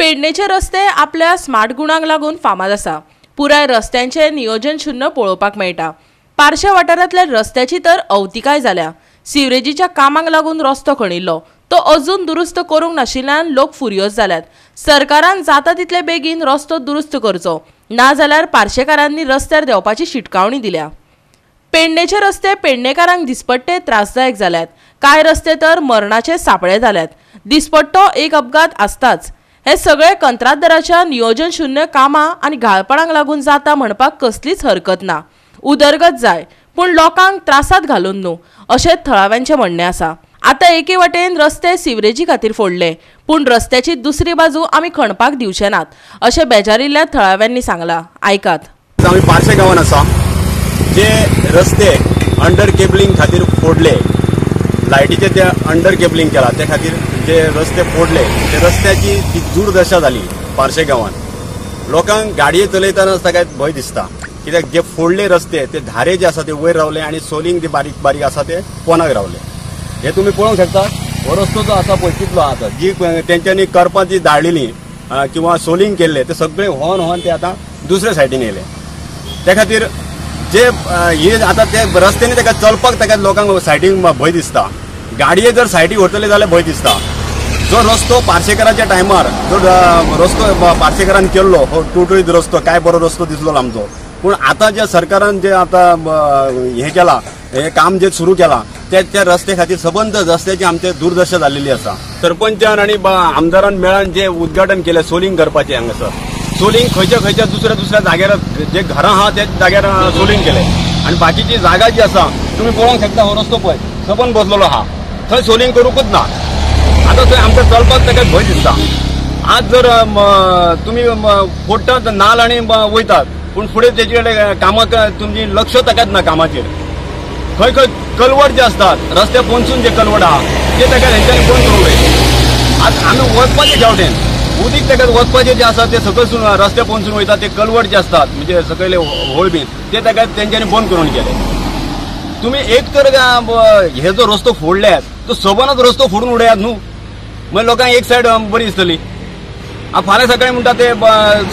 पेडणेचे रस्ते आपल्या स्मार्ट गुणांक लागून फामाद आसा. पुराय रस्त्यांचे नियोजन शून्य पळोवपाक मेळटा. पार्शे वाठारांतल्या रस्त्याची तर अवतिकाय जाल्या. सिवरेजीच्या कामाक लागून रस्तो खणिल्लो तो अजून दुरुस्त करूंक नाशिल्ल्यान लोक फुरियोज जाल्यात. सरकारान जाता तितले बेगीन रस्तो दुरुस्त करचो, नाजाल्यार पार्शेकारांनी रस्त्यार देंवपाची शिटकावणी दिल्या. पेडणेचे रस्ते पेडणेकारांक दिसपट्टे त्रासदायक जाल्यात. कांय रस्ते तर मरणाचे सापळे जाल्यात. दिसपट्टो एक अपघात आसताच. हे सगळे कंत्राटदाराच्या नियोजन शून्य कामां आनी घाळपणाक लागून जाता म्हणपाक कसलीच हरकत ना. उदरगत जाय पूण लोकांक त्रासात घालून न्हू, अशें थळाव्यांचें म्हणणें आसा. आतां एके वटेन रस्ते सिवरेजी खातीर फोडले, पूण रस्त्याची दुसरी बाजू आमी खणपाक दिवचे नात, अशें बेजारिल्ल्या थळाव्यांनी सांगलां. आयकात. आमी पार्शे गांवान आसा. जे रस्ते अंडर केबलिंग खातीर फोडले, लायटीचे ते अंडर केबलिंग केला ते खातीर जे रस्ते फोडले ते रस्त्याची ती दुर्दशा जाली पार्शे गांवान. लोकांक गाडये चलयतना ताका भंय दिसता, कित्याक जे फोडले रस्ते ते धारे जे आसा ते वयर रावले आनी सोलिंग जे बारीक बारीक आसा ते पोनाक रावले. हे तुमी पळोवंक शकता. हो रस्तो जो आसा पळय कितलो आसा, जी तेंच्यांनी करपां जी दाळिल्ली किंवा सोलिंग केल्ले ते सगळे होन होन ते आतां दुसऱ्या सायडीन येयले. त्या खातीर जे हे आतां ते रस्त्यांनी ताका चलपाक ताका लोकांक सायडीक भंय दिसता. गाडये जर सायडीक व्हरतले जाल्यार भंय दिसता. जो रस्तो पार्शेकाराच्या टायमार जो रस्तो पार्शेकारान केल्लो हो टुटुळीत रस्तो, काय बरो रस्तो दिसलो आमचो, पूण आतां जे सरकारान जे आतां हें केलां, हें काम जे सुरू केलां ते त्या रस्ते खातीर सबंद रस्त्याची आमचे दुर्दशा जाल्लेली आसा. सरपंचान आनी आमदारान मेळान जे उद्घाटन केलें सोलिंग करपाचें, हांगासर सोलिंग खंयच्या खंयच्या दुसऱ्या दुसऱ्या जाग्यार जे घरां आहा त्या जाग्यार सोलिंग केलें आनी बाकीची जागा जी आसा तुमी पळोवंक शकता. हो रस्तो पळय सबंद बसलेलो आहा, थंय सोलिंग करूंकच ना. आतां थंय आमकां चलपाक ताका भंय दिसता. आज जर तुमी फोडटात नाल आनी वयतात, पूण फुडें तेजे कडेन कामाक तुमची लक्ष ताकाच ना कामाचेर. खंय खंय कलवट जे आसतात रस्त्या पोनसून जे कलवट आहा ते ताका हेंच्यांनी बंद करूंक जाय. आज आमी वचपाचें शेवटेन उदीक ताका वचपाचें जे आसा ते सकयल रस्त्या पोनसून वयता ते कलवट जे आसतात म्हणजे सकयले होळ बीन ते ताका तेंच्यांनी बंद करून केले. तुमी एक तर हे जो रस्तो फोडल्यात तो सबंदच रस्तो फोडून उडयात न्हू, मागीर लोकांक एक सायड बरी दिसतली. फाल्यां सकाळी म्हणटा ते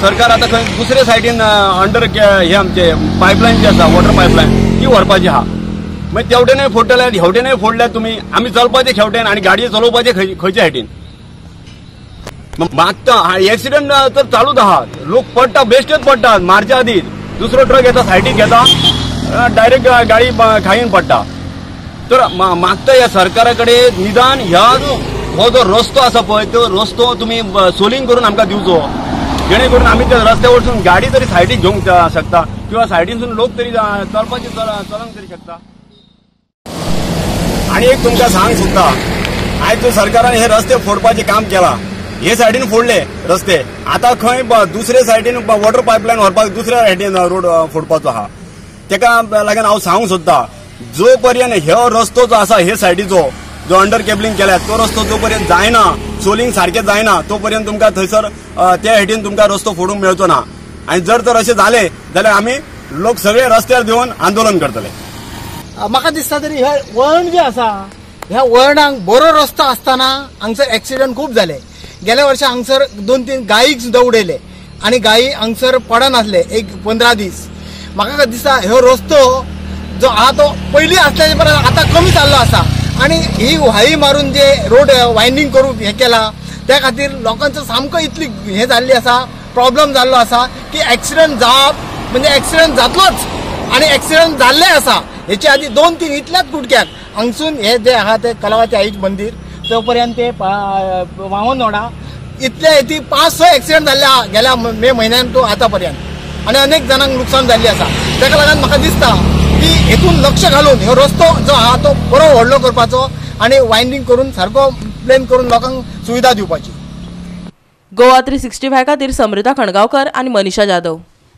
सरकार आतां खंय दुसरे सायडीन अंडर हे आमचे पायपलायन जी आसा वॉटर पायपलायन ती व्हरपाची आहा, मागीर तेवटेनय फोडटले हेवटेनय फोडल्यात तुमी. आमी चलपाचें खेवटेन आनी गाडये चलोवपाचें खंयच्या सायडीन मागता. एक्सिडंट तर चालूच आहा, लोक पडटा, बेश्टेच पडटात. मारच्या आदी दुसरो ट्रक येता सायडीक घेता, डायरेक्ट गाडी खायीन पडटा. तर मागता ह्या सरकारा कडेन निदान ह्या हो जो रस्तो आसा पळय तो रस्तो तुमी सोलिंग करून आमकां दिवचो, जेणे करून आमी त्या रस्त्या वचून गाडी तरी सायडीक घेवंक शकता किंवा सायडीनसून लोक तरी चलपाचे चलोंक तरी शकता. आनी एक तुमकां सांग सोदता, आयज जो सरकारान हे रस्ते फोडपाचें काम केलां, हे सायडीन फोडले रस्ते, आतां खंय दुसरे सायडीन वॉटर पायपलायन व्हरपाक दुसऱ्या सायडीन रोड फोडपाचो आहा. तेका लागून हांव सांगूंक सोदता, जो पर्यंत हो रस्तो जो आसा हे सायडीचो जो अंडर केबलिंग केल्या तो रस्तो जो पर्यंत जायना, सोलिंग सारकें जायना, तो पर्यंत तुमकां थंयसर त्या हेटीन तुमकां रस्तो फोडूंक मेळचो ना. आनी जर तर अशें जालें जाल्यार आमी लोक सगळे रस्त्यार देंवन आंदोलन करतले. म्हाका दिसता तरी हे वळण जे आसा ह्या वळणाक बरो रस्तो आसतना हांगसर एक्सिडंट खूब जाले. गेल्या वर्सा हांगसर 2-3 गायीक सुद्दां उडयले आनी गायी हांगसर पडनासले एक 15 दीस. म्हाका दिसता हो रस्तो जो आहा तो पयलीं आसल्याचे परस आतां कमी जाल्लो आसा आनी ही व्हाळी मारून जे रोड वायंडींग करूंक हें केलां त्या खातीर लोकांचो सामको इतली हें जाल्ली आसा, प्रॉब्लम जाल्लो आसा की एक्सिडंट जावप म्हणजे एक्सिडंट जातलोच आनी एक्सिडंट जाल्ले आसा. हेचे आदी 2-3 इतल्याच कुडक्याक हांगसून हे जे आहा ते कलावती आईच मंदीर तो पर्यंत ते वामनोडा इतले ती 5-6 एक्सिडंट जाल्ले आहा गेल्या मे म्हयन्यान तो आतां पर्यंत आनी अनेक जाणांक लुकसाण जाल्ली आसा. ताका लागून म्हाका दिसता की हेतून लक्ष घालून हो रस्तो जो आहा तो बरो व्हडलो करपाचो आनी वायंडींग करून सारको प्लेन करून लोकांक सुविधा दिवपाची. गोवा 365 खातीर समृता खणगांवकर आनी मनीषा जाधव.